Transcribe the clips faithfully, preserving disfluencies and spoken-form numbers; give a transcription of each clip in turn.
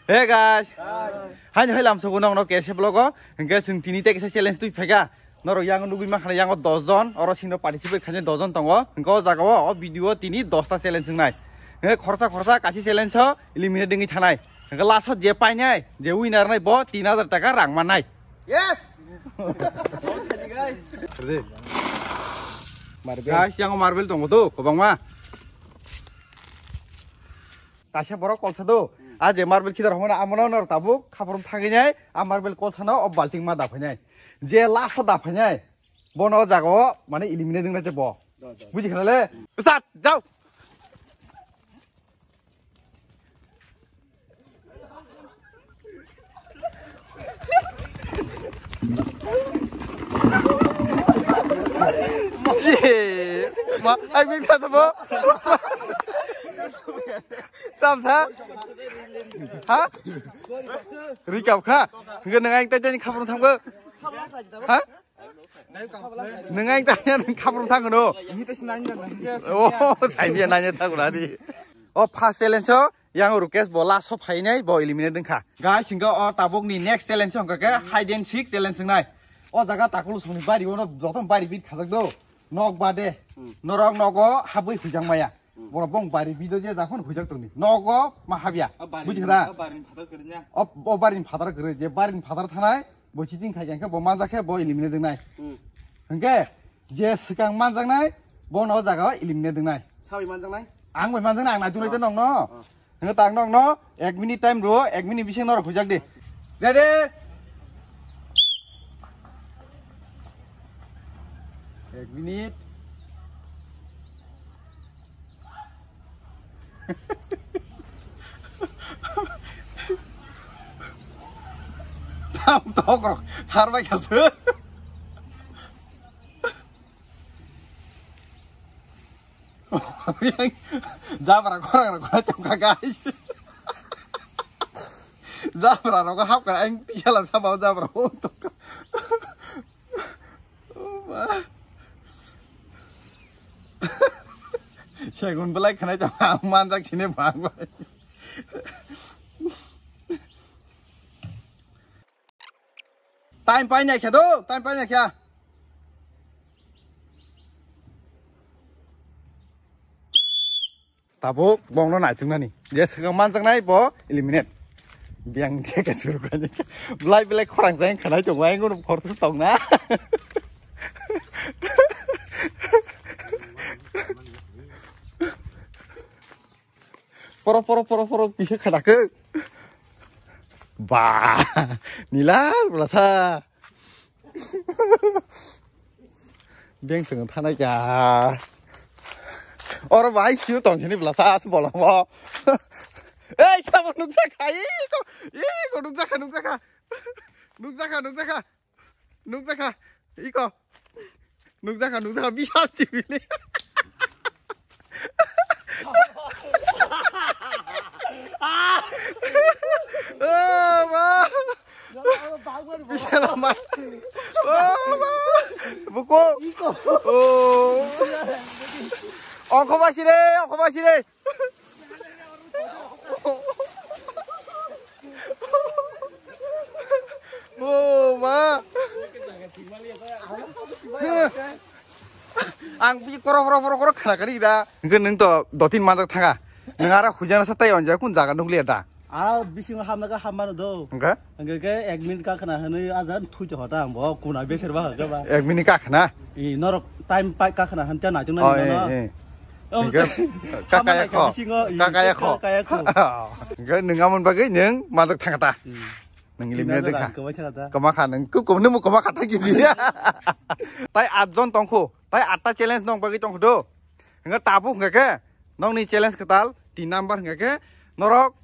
Hey guys. Hai hai lam sogo nong no K S F vlog o. Hingke chwng tini te kisa challenge twi phaika. Norok yang nugui makhana yang dos jon, oro sino participate khaina dos jon tongo. Hingke o jaga o, o video o tini dos ta challenge wngnai. Hingke khorsa khorsa kasi challenge o eliminate wngwi thanai. Hingke last o je painai, je winner nai bo tin hajar taka rang mannai. Yes. Ready? Marble. Guys, yang marble tongo to, kobangma. Kaisa borok kolsa do. A je marble kidar hona amono nor tabuk khaprum thangwi nai, a marble kolsa no o balting ma da phainai. Je last o da phainai, bono o jaga o mane eliminate wngna je bo. Buji khana le? Start, jao. Ji, ma, ai, mi kha tamo. Tam tha? Ha? Ri kap kha. Nge nang ai tai tai khaprum thangbo. Ha? Nang ai tai nang khaprum thangno. Oh, sai dia nanya thangla di. O first challenge o. Yang Rukesh bo last o phainai bo eliminate wngkha. Guys, hingke o tabuk ni next challenge wngkha khe hide and seek challenge wngnai. O jaga takulu songni bari ono joto bari bit khajak do. Nok bade. Hmm. Norok nogo habwi hujak maya. Hmm. Borok bong bari bit o je jakhon hujak tongni. Nogo ma habya. O bari, buji kha da? O bari ni phatar kwrwi nya. O, o bari ni phatar kwrwi je bari ni phatar thanai bo cheating khai khe bo manjak khe bo eliminate wngnai. Hmm. Hingke je swkang manjaknai bono o jaga o eliminate wngnai. Sabai manjaknai? Ang bai manjaknai, ang naituk nai Oh. nong no. Oh. Hingke tak nong no, ek minute time ro, ek minute bising norok hujak di. Ready? Ek minute. Tam tok rok, khar bai kha se. Jabra khorang rok khorang tongkha, guys. Jabra rok hap kha, ang tisa lam sama jabra rok tongkha. Oh, ma. Segun belai khanai tongkha, ang manjak sini bang bai. Time paina khe do, time paina khe. Tabuk bongno naituknani. Je swkang manjaknai bo eliminate. Biyang khe khe churu kani. Belai belai khorang jang khanai tongma, ang uno khorsa tongna. Poro, poro, poro, poro, kisa khana khe. Ba, nila, belasa. Beng seng thanai ya. Oro bai siu tong sini belasa as bolong bo. Ei, sabo nuksa kha, iko, iko nuksa kha, nuksa kha. Nuksa kha, nuksa kha. Nukjakha, iko. Nukjakha, nukjakha, bisal chibili. Oh, ma. Bisal ma. Oh, ma. Buko. Iko. Oh. Ongkho basire, ongkho basire. Oh, ma. Ang bi koro, koro, koro, koro khana kari da. Hingke nung to dotin manjak thanga. Nung ara hujana sa tai onja kun jaga nukliya da. Aro bisingo hamna ka hamano do. Hingke? Hingke ke ek minute ka khana hwnwi ajan thui to hota ang bo kuna beser ba hwnkhe ba. Ek minute ka khana? I norok time pai ka khana hwn ta naitung Oh, nai eh, no. Eh. Oh, Hingke se-, ka hamna kaya ka kho. Bisingo, i, Ka kaya ka kho. Kaya kho. Hingke nung amon bagwi nung manjak thanga ta. Hmm. Nung Tina limit da ka. Kama chana ta. Kama kha nung ku kum nung kama kha thang jini. Tai at jon tongkho. Tai atta challenge nong bagwi tongkho do. Hingke tabuk hingke ke nongni challenge kwtal tin number hingke ke norok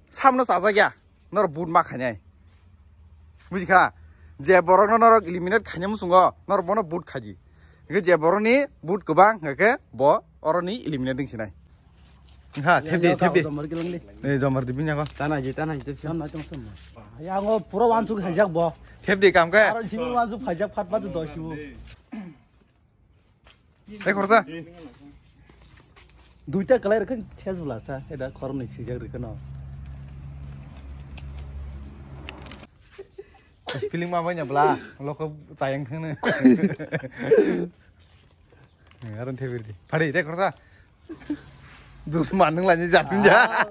samno chajak ya. Norok but ma khainai. Bujikha? Je borokno norok eliminate khaina muchungo norok bono but khaji. Hingke je borokni but kwbang hingke bo oroni eliminate wngsinai. Ha, thep di, thep di. Jomar kilang di. Eh, jomar di, bini ako. Tana ji, tana ji, thep si. Tana tong sem. Yango pura wansuk hajak bo. Thep di, kam ke? Aro simi wansuk hajak phat phat do sibu. Eh, khorsa. Duita kalai rikhin thes bula sa, eda khorni sijak rikhin no. Feeling ma banya bla, loko chayang thangna. Aron thebirdi. Phadi, de khorsa. Dusman nung lani japin ja.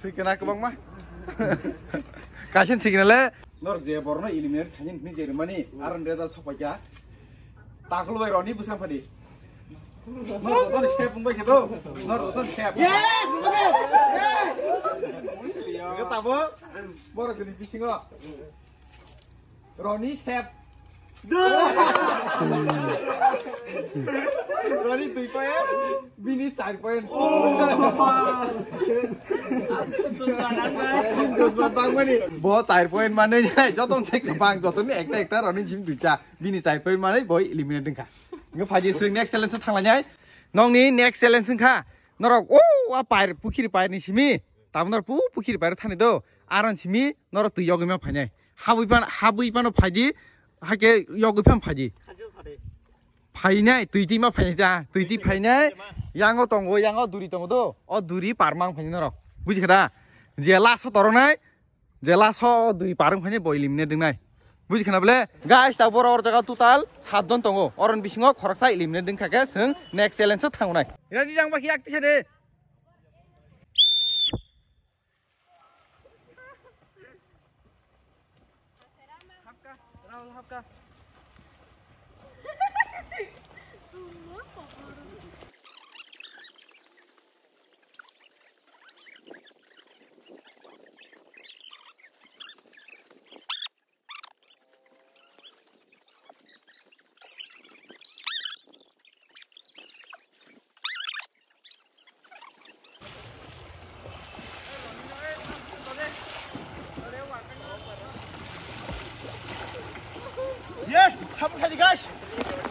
Sikena kwbangma. Kaisen sikena le. Nor je borno eliminate khani ni je mani aron result sopaikha. Takul bai roni busang phadi. Nor joto ni sep bai kheto. Nor joto ni sep. Yes! Yes! Tabo. Borok ni bisingo. Roni sep. Roni dui point, bini char point. Dusman bangmani. Bo char point manwi nai, joto se kwbang, joto ni ekta ekta roni jim duita. Bini char point manwi bo eliminate wngkha. Nge phaji swng next challenge thanglainai. Nongni next challenge wngkha. Norok o a pair, pukhiri pair ni simi. Tabuk norok pu pukhiri pair thani do. Aron simi norok twi yogwi ma phainai. Habwi pan, habwi pano phaidi, hake yogwi phan phaidi. Phainai, twi twi ma phainai ta, twi twi phainai. Yango tongo, yango duri tongo do. O duri parmang phainai norok. Buji kha da? Je last o toronai, je last o duri parwng phainai bo eliminate wngnai. Buji khana bole? Guys, ta boro or jaga total sat jon tongo. Oron bisingo khoroksa eliminate wngkha khe swng next challenge o thangnai. Ready jang ba khiyak tise de. Hapka, Rahul hapka. Yes, sabun kali guys.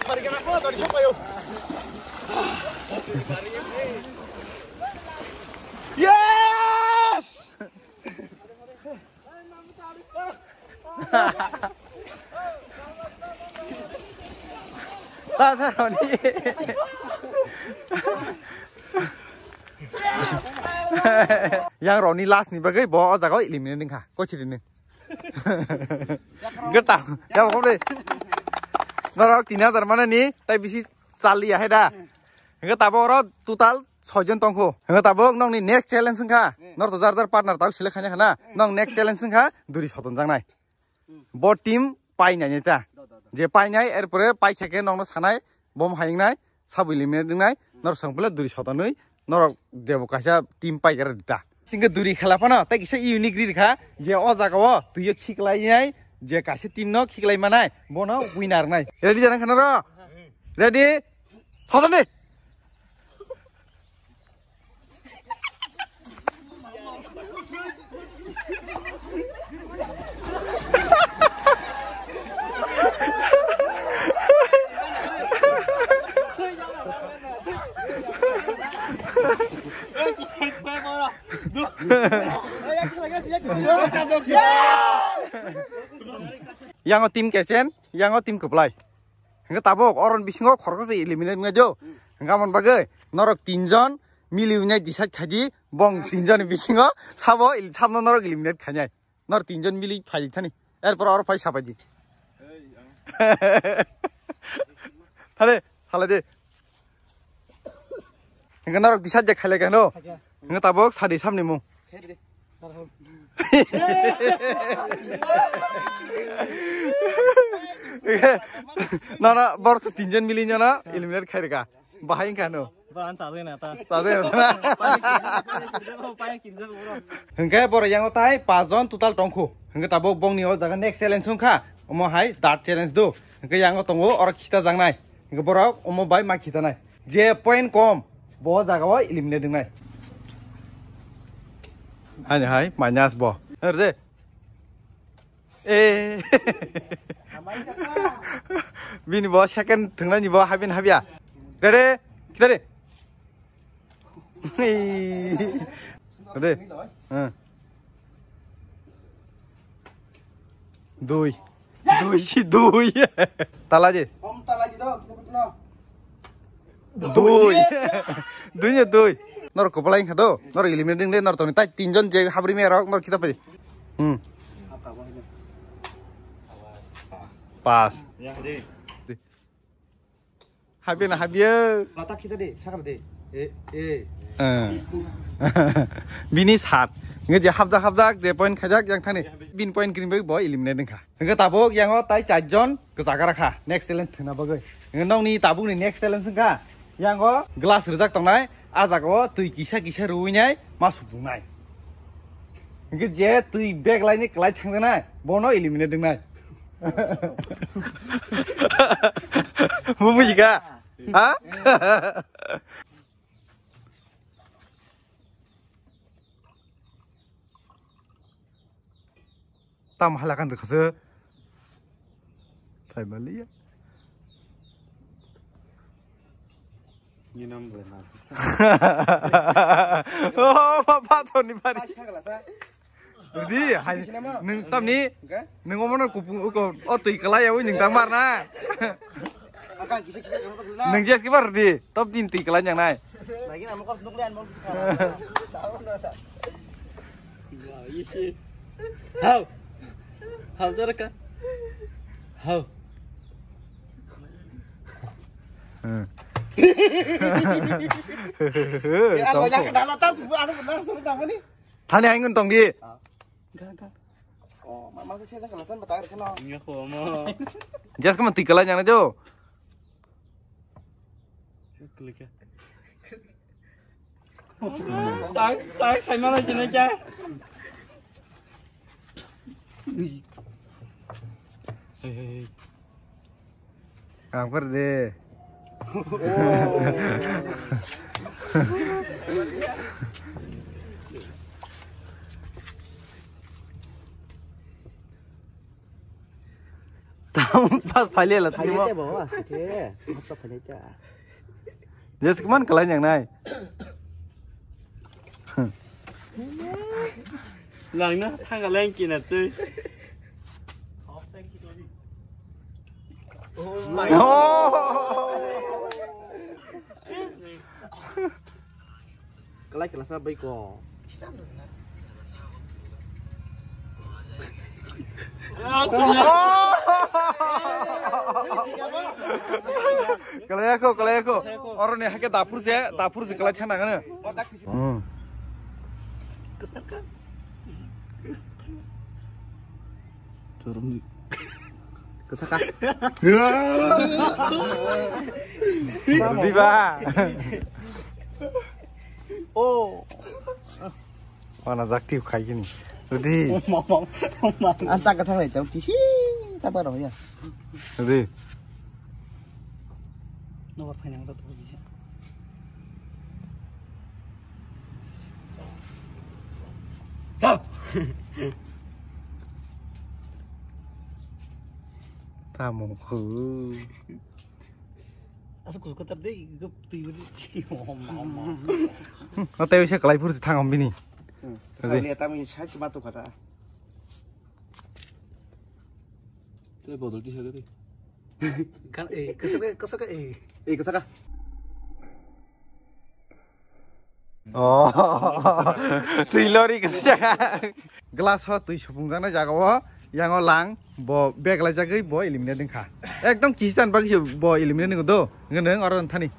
Mari kena apa tadi siapa yo? Yes! Ta sa roni. Yang roni last ni bagwi bo o jaga o eliminate wngkha. Kochiri ni. Gata. Ya ko de. Norok tin hajar mana ni tai bisi chali ya hai da. Hingke tabok oro total soi jon tongkho. Hingke tabok nokni next challenge wngkha. Nor to jar jar partner tabok select khaina khana. Nok next challenge wngkha duri soton jangnai. Bo team painai ta. Je painai erpore paikha khe nokno sanai bom hayingnai sabo eliminate wngnai. Nor songpile duri sotonwi norok jebo kaisa team paikara dita. Singke duri khela phano tai kisa unique ri kha je o jaga o tuyo khiklai nai je kaisa team no khiklai manai bono winner nai. Ready jana khana ro? Ready? Thodo ni. Yango team captain, yango team kwplai. Hingke tabok oron bisingo khoroksa eliminate wngya jo. Hingke amon bagwi norok tinjon mili wngya decide khaidi bong tinjoni bisingo sabo el-, sabno norok eliminate khainai. Nor tinjon mili phai thani. Erpor oro phai sapai di. Thale, thale de. Hingke norok decide de khaile kano. Hingke tabok sadi samni mung. Nana bor tu tinjon mili nyana eliminate khairika. Bahai hingke ano. Bor an sajai na ta. Sajai na ta. Hingke bor yango tai pas jon total tongkhu. Hingke tabok bongni o jaga next challenge wngkha. Omo hai dart challenge do. Hingke yango tongo oro khita jangnai. Hingke borok omo bai ma khitanai. Je point kom, bo jaga o eliminate wngnai. Ani hai, minus bo. Erde. Eh. Bini bo second thwngnani bo habin habya. Ready? Kita de. Ready? Hmm. Dui. Dui si dui. Talaji. Om talaji do, kita putno. Dui. Dui ne dui. Nor kopalai kha do. Nor eliminate ding le nor toni tai tinjon je habri me rok nor kita pe. Hmm. Pas. Habia na habia. Lata kita de, sakar de. Eh, eh. Eh. Bini sat. Nge je habjak habjak je point khajak yang thani. Bin point green bai bo eliminate ding kha. Hingke tabuk yango tai charjon kwchak kha next challenge thwna bagwi. Hingke nokni tabukni next challenge wngkha yango glass rijak tongnai, a jagao twi kisa kisa rwinai ma supungnai. Hingke je twi bag laini kwlai thangjaknai bono eliminate wngnai. Bo bujikha? Ha? Tam halakan rwkha se. Sai maliya. Ni nam boleh na. Oh, papa to ni bari. Rdi, hai, nung tam ni, nung omono kupu, uko, o twi kalai ya, ui nung tang mar na. Nung jes kibar rdi, top tin twi kalai yang nai. Lagi nama kau senuk lian mau sekarang. Hau. Hau, Zaraka. Hau. Hmm. Ya, banyak kenal, tahu, anu benar, suruh nama ni. Thani hai ngun tong di. Ga, ga. Oh, ma-, masa saya kenal, kan, betul, kenal. Iya, kok, mau. Jas kamu tiga lah, jangan aja. Klik ya. Tai, tai, saya malah jenis ya. Hei, hei, hei. Ang perde. Tam pas phaile la timo. Phaile te bo, te. Hapta phaile te. Jes kman kalai yang nai. Langna thang kalai kina tui. Oh. Kalai kalasa bai ko. Kalai ako, kalai ako. Oro ni hake dapur je, dapur je kalai thana kana. Hmm. Turun di. Kesaka. Diba. Oh. Mana jakti khai gini. Rudi. Anta ka thanglai chau tisi ta ba ro ya. Rudi. Nobar phainang ta to bisa. Tamo khu. Asa kusu kotor dei, gop tui beri. Mama. Ate bisa kalai pur thang om bini. Ade. Sali eta mi sai cuma tu kata. Te bodol ti sagari. Kan, eh, kesaka, kesaka, eh. Eh, kesaka. Oh. Twi lori kisa. Glass ho twi supung jaknai jaga o, yang o lang, bo bag lai jagwi bo eliminate wngkha. Ekdom kisi tan bagwi se bo eliminate wngkha do. Nge neng oro thani.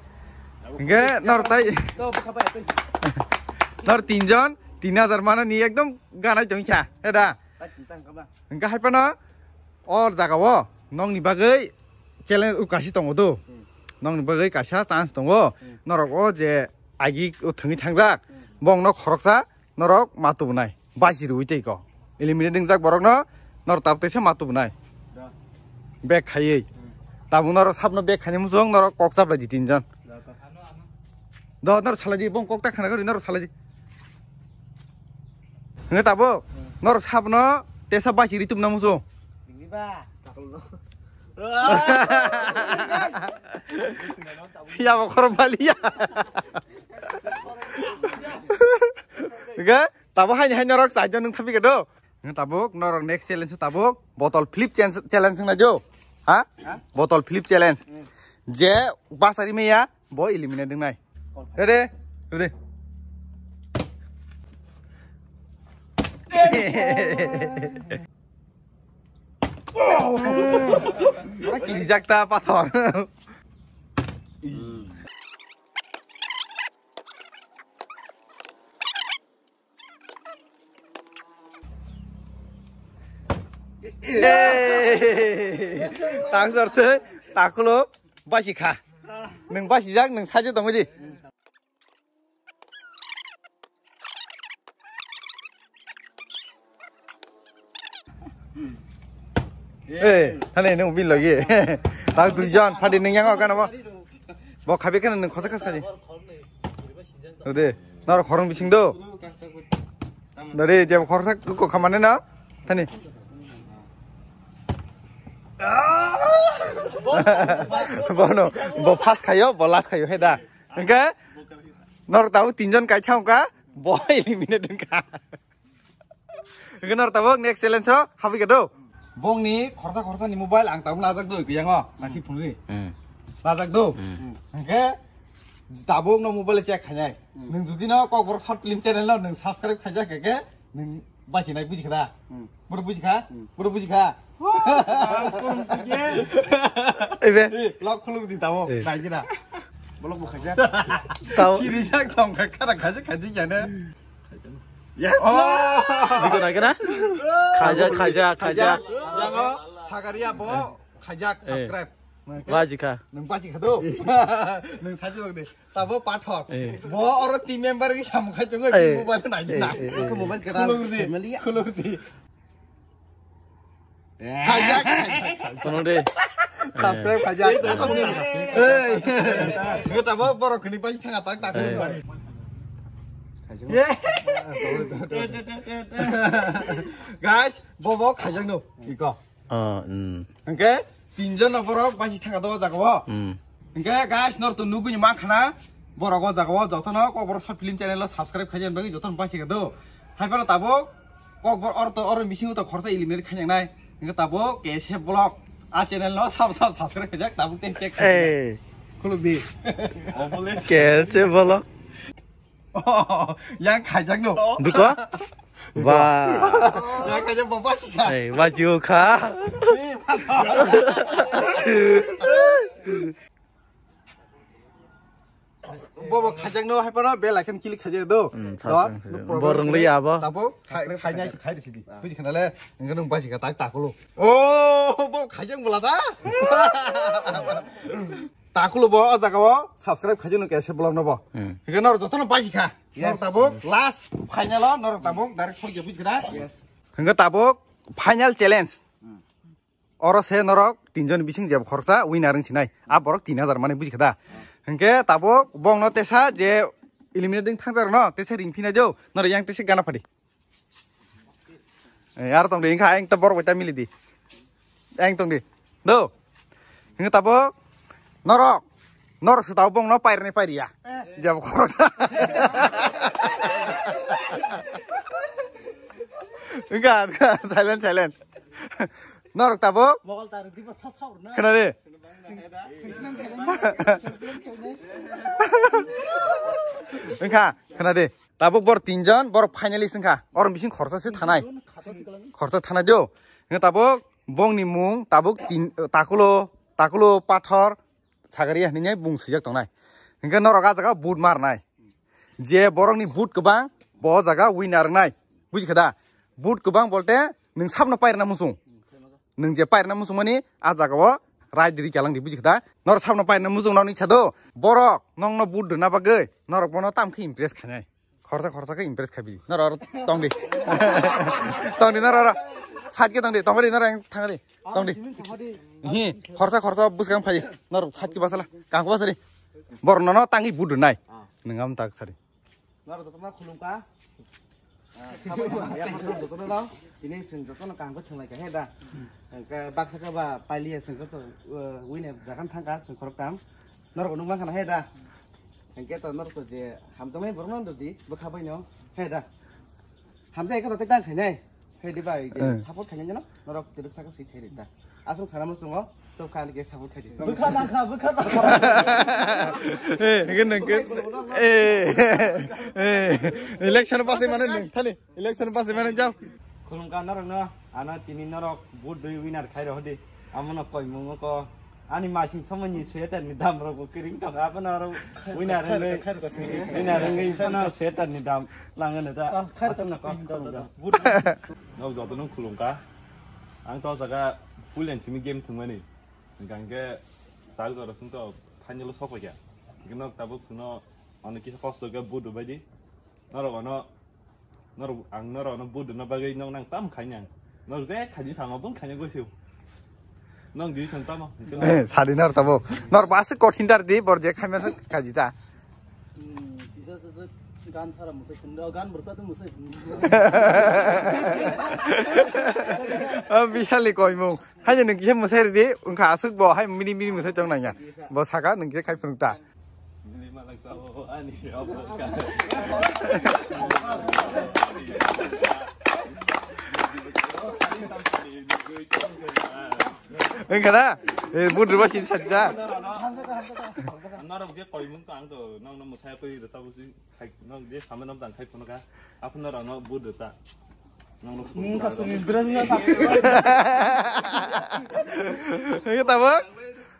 Nge nor tai. Nor tinjon, tin hajar mana ni ekdom ganai tongkha. Eda. Hingke hai phano o jaga o nokni bagwi challenge o kaisa tongo do. Hmm. Nokni bagwi kaisa chance tongo. Hmm. Norok o je agi o thwngwi thangjak, hmm, bongno khoroksa norok ma tubunai. Baisi rwui tei ko. Eliminate wngjak borokno norok tabuk teisa ma tubunai. Da. Bag khaiwi. Hmm. Tabuk norok sabno bag khaini muchung norok kok chaplai di tinjon. Da, da. Do, norok salai di, bong kok ta khana gori, norok salai di. Nge tabo, hmm, norok sabno tesa baisi ri tumna muso. Bini ba, takulno. Ya, bo khoro bali ya. Nge tabo haini haini norok chajon nung thapi kedo. Nge tabuk, norok next challenge tabuk, bottle flip challenge, challenge nai jo. Ha? Ha? Bottle flip challenge. Hmm. Je basari meya, bo eliminate nai. Bottle. Ready? Ready? Kirijak ta pathor. Tang sor tei takulo basi kha. Nwng basi jak, nwng sajo tongwi di. Eh, thani nung bin lagi. Tak duijon, phadi nung yang kan apa? Bo khabi kan nung khosa khas khaji. Ode, nor khorong bising do. Dore, jab khorsa ko khamane na? Thani. Bono, bo first khayo, bo last khayo, heda. Engke, nor tau tinjon kai thang ka, bo eliminate ka. Engke nor tau next challenge o, habi ka do. Bongni khorsa khorsa ni mobile ang tau najak do, yang o, nasi phunri. Hmm. Najak do. Hmm. Engke, tabuk no mobile check khainai. Hmm. Nung judi no Kokborok short film channel no nung subscribe khaijak ke, nung bachinai buji kha da? Hmm. Boro buji kha? Hmm. Boro buji kha? Ebe. Eh, lok khuluk di tabo. Eh. Nai gina. Bolok bo khaja. Tao. Chiri jak thong kha, khara khaja khaji jane. Yes. Oh. Biko nai gina. Khaja, khaja, khaja. Jango, Sagaria bo, khaja, eh, subscribe. Baji kha. Nung baji kha do. Nung saji lok de. Tabo pathor. Eh. Bo oro team member ki samung khai chungo, eh, mobile nai, eh, na. Eh, eh. Mobile kedal. Khuluk di, family. Khuluk di. Eh. Khajak, khajak, khajak. Kono de. Subscribe khajak. Eh. Nge tabo borok khini pai thanga tak tak. Eh. Khajak. Guys, bo bo khajak no. Iko. Oh, hmm. Hingke tinjon no borok basi thanga do o jaga o. Hmm. Hingke guys, nor to nugui ni mankha na, borok o jaga o jotono Kokborok short film channel o subscribe khaijani bagwi jotono basi kha do. Hai phano tabuk Kokborok oro to, oro bisingo to khorsa eliminate khainang nai. Hingke tabuk K S F vlog a channel no sab sab subscribe khaijak, tabuk tei check khaijak. Hey. Khuluk di. K S F vlog. Oh, yang khaijak no. Duko? Wah. Yang khaijak bo basi kha. Eh, wajio kha. Bobo khaijak no, hai phano bell icon click khaijak do. Hmm, do, subscribe no problem. Borong li abo. Tabo khai, khai nai khai sidi. Buji khana le, nang nang basi kha tak takulo. Oh, bo khaijak bola da. Takulo bo o jaga o subscribe khaijak no K S F vlog no bo. Hmm. Hingke nor jotono basi kha. Yes. Nor tabuk last final o nor tabuk direct khoi buji kha da. Yes. Hingke tabuk final challenge. Hmm. Oro se norok tinjon bising jeb khoroksa winner wng sinai. A borok tin hajar mani buji kha da. Hingke tabuk bongno tesa je eliminate wng thangjar no tesa ring phinai do. Nor yang tesa gana phadi. Eh, aro tong di, wngkha, ayang ta borok bai ta mili di. Ayang tong di. Do. Wngkha tabuk norok. Norok se tabuk bongno pairnai pairiya. Jabo khoroksa. Wngkha, wngkha, silent, silent. Norok tabuk. Mokol tarik diba sa sa urna. Khna di. Wngkha, khna di. Tabuk bor tinjon, bor finalist wngkha. Or bising khorsa se thanai. Khorsa thanai dio. Hingke tabuk bongni mung, tabuk tin, takulo, takulo pathor, sagari hinwi bung swijak tongnai. Hingke norok a jaga vote marnai. Je borokni vote kwbang, bo jaga winner wngnai. Buji kha da? Vote kwbang bolte nwng sabno pairwna muchung. Nwng je pairwna muchungmani a jaga o rai diri kalang di, buji kha da? Norok sabno pairwna muchung nokni sa do. Borok nokno vote rwna bagwi norok bono tam khe impress khainai. Khorsa khorsa khe impress khabi. Noro aro tong di. Tong di noro aro. Side khe tong di. Tong di noro ang thang di. Tong di. Hi, khorsa khorsa bwskang phai. Noro side khe basala. Kang basari. Bor nono tangwi vote rwnai. Nwng am tak sari. Noro jotono khulumkha. Ah, khabai ya, jotono no. Tini sing jotono kaham khe thwnglai kha he da. Hingke baksa khe ba pailiya sing joto, uh, winner jagan thangkha sing khoroktham. Norok nukma khana he da. Hingke to norok to je hamjaknai borok no di bwkha bai no he da. Hamjak khe to tei tang khainai. He di bai je support khainai no norok twrwk saka si thai ri da. Aswk sana muchungo. Tokhan ke sabut khaidi. Bwkha nangkha, bwkha nangkha. Eh, nangkhe, nangkhe. Eh, eh, election pass mane nang thani. Election pass mane jao. Khulumkha norokno, ano tini norok vote dui winner khai rw di. Amono koimung ko. Ani masing somoni sweater ni dam rok bo kering tong abono aro winner rengwi. Winner rengwi kono sweater ni dam langano da. Aswkno kok khulumkha. Nok jotono khulumkha. Ang to jaga full and simi game thwngmani. Hingke tak jora sung to final o sokphaikha. Hingke nok tabuk suno ano kisa kosto khe vote rwbaidi. Norok ano, norok ang norok ano vote rwna bagwi nok nang tam khainang. Norok je khaji sama bung khainang gosio. Nong di san tamo. Eh, sadi nor tabuk. Nor basi kothin dar di bor je khaimasa khaji ta. Hmm, kisa se gan sara musai khunda, gan bursa tu musai. Ah, bisali koimung. Haino nung kisa musai ridi, wngkha aswk bo hai mini mini musai tong nangya. Bo saka nung kisa khai phunuk ta. Wngkha na? Eh, budri ba sini sadi ta. Norok je koimung to ang to nong no musai koi rasa busi. Khai, nok je samai nok dang khai phunukha. Aphano rano bud ta. Nok no phunukha. Nung kasumi brazil ta. Nge tabuk?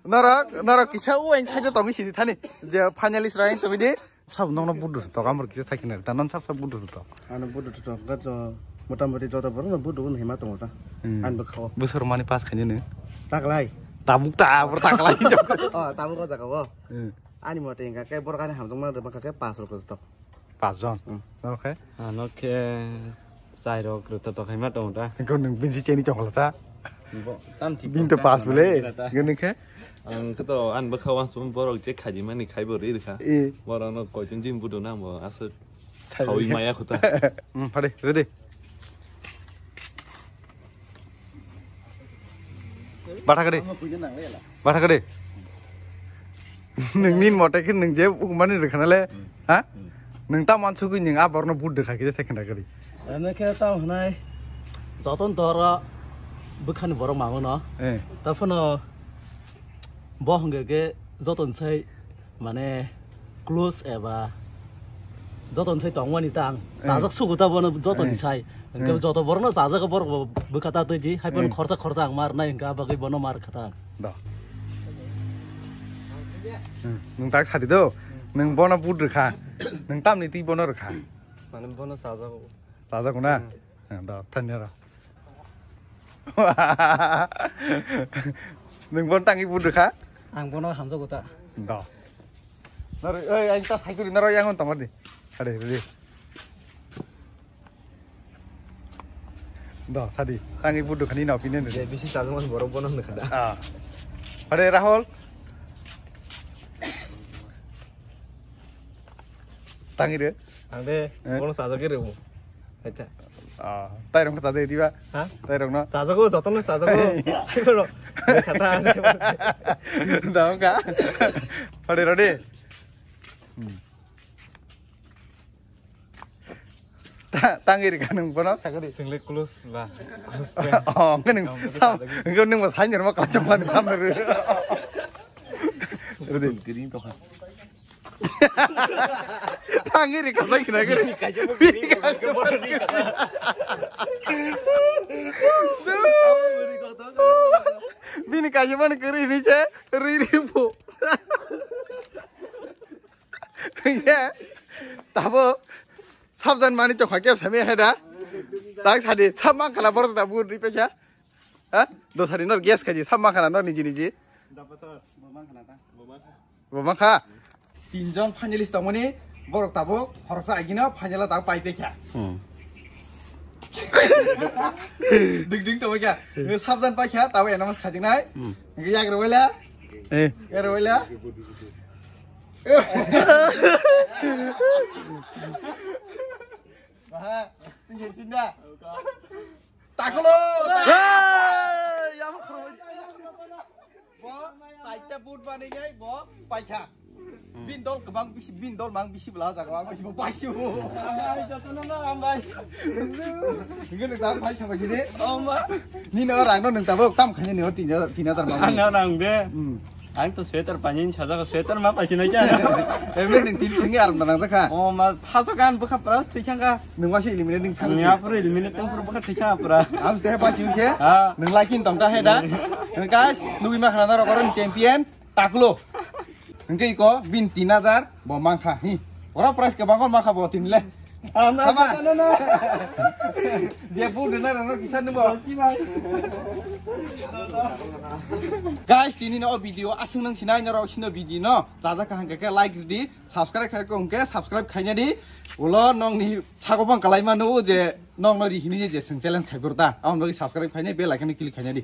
Norok, norok kisa uain saja tongwi sini thani. Je finalist rang tongwi di. Sab nok no bud to kamor kisa thakina. Ta non sab sab bud to. Ano bud to to. Gato motamoti joto borok no bud no hima tongo ta. Hmm. An bwkhao. Busur mani pass khaini ne. Taklai. Tabuk ta, abor taklai. Oh, tabuk o jaga o. Hmm. Ani mote hingka khe borok ani hamjakma rwma kha khe pass rok joto. Pas jon. Hmm. Norok khe? Ano khe chai rok rwta tokhaima tongo ta. Hingke nwng bini cheni tongkha ta. Bo, tam thik bini to tongkha, pas bole. Bini ta. Gini khe? Ang khe to ani bwkha wansukmani borok je khajimani khaibo ri rwkha. E. Borok no koichon jin budo nang bo aswk. Sai sawi maya khuta. Hmm, phade, ready. Bathakari. Bathakari. Nungni mote khe nung je ukmani rwkhanale, ha? Nung ta mansugwi nung a borno but rwkha khe second kari. Ene khe tamo hwnai joton doro bwkhani borok mangano. Eh. Taphano bo hwnkhe khe joton sai mane close eba joton sai tongmani ta ang. Eh. Chajak sugo ta bono jotoni. Eh. Sai. Hingke. Eh. Joto borokno chajak borok bo bwkha ta twi di, hai bono. Eh. Khorsa khorsa ang mar nai hingke, abagwi bono mar kha ta ang. Do. Hmm, nwng tak sadi do. Hmm. Nwng bono but rwkha. Nwng tamni twi bono rwkha. Mane bono chajago. Chajago na? Hmm. Eh, do, thanya ro. Nwng bono tangwi but rwkha? Ang bono hamjago ta. Do. Naro, oi, ang ta saikuri naro yang on tongor di. Ade, ready. Do, sadi. Tangwi but rwkhani na opinion. Je bisi chajakmani borok bono hwnwi kha da. Ah. Ade, Rahul. Tangwi re. Ang de, eh? Bono chajagwi rw. Acha. Ah, tai rong chajagwi diba? Ha? Tai rong no. Chajago, jotono chajago. Hai bono. Kata ase. Dam ka. Pade rode. Hmm. Ta-, tangwi rikha nung bono sakari. Single close la. Close friend. Oh, nung sam, nung mo sai nyer mo kachang mani sam ru. Rode. Green to kha. Tangwi ri kasai khna gri. Bini kaisa mani kwrwi hinwi se rwi ri bo. Ye. Tabo sabjan mani chokha khe sami hai da. Tak sadi sab mang khala borok da bu ri pesa. Ha? Dosari nor guess khaji, sab mankha na nor niji niji? Bo mankha. Tinjon finalist tongmani, borok tabuk khoroksa agino final o tabuk pai pekha. Hmm. Ding ding tongwi kha. Sabjan paikha, tabuk announce khajiknai. Hmm. Hingke yak rwbaila. Eh. Yak rwbaila. Baha, tingkhe sinda. Takolo! Hey! Yamo khorokbai. Bo, saita but bani jai, bo, paikha. Bin dol kebang bisi, bin dol mang bisi bela jaga, ang bisi bo paisi bo. Hai, jotono no hambai. Hingke nung tamo paisa paisi de. Oma. Nini o rang no nung tamo tam khaini ni o tin hajar, tin hajar mang. Ano rang de. Hmm. Ang to sweater paini sajak, sweater ma paisi nai kya. Emre nung tin singi aram nang jakha. Oma, thaso kan bukha pras thikang ka. Nung wasi eliminate nung thang. Nya pura eliminate tang pura bukha thikang pura. Am ste paisi se. Ha. Nung lakin tong ta he da. Guys, nugui ma khana ro koron champion. Taklo. Hingke iko bin tin hajar bo mangkha. Hi. Ora price kebang kon mangkha bo tin le. Ama Ama. Sana na. Dia bu dena rano kisa nubo. Guys, tini no video asing nang sinai norok sino video no. Jaja kahang ke like di, subscribe khai ko hingke subscribe khaina di. Ulo nong ni sago bang kalai manu je nong no ri hini je sing challenge khai burta. Am logi subscribe khaina bell icon click khaina di.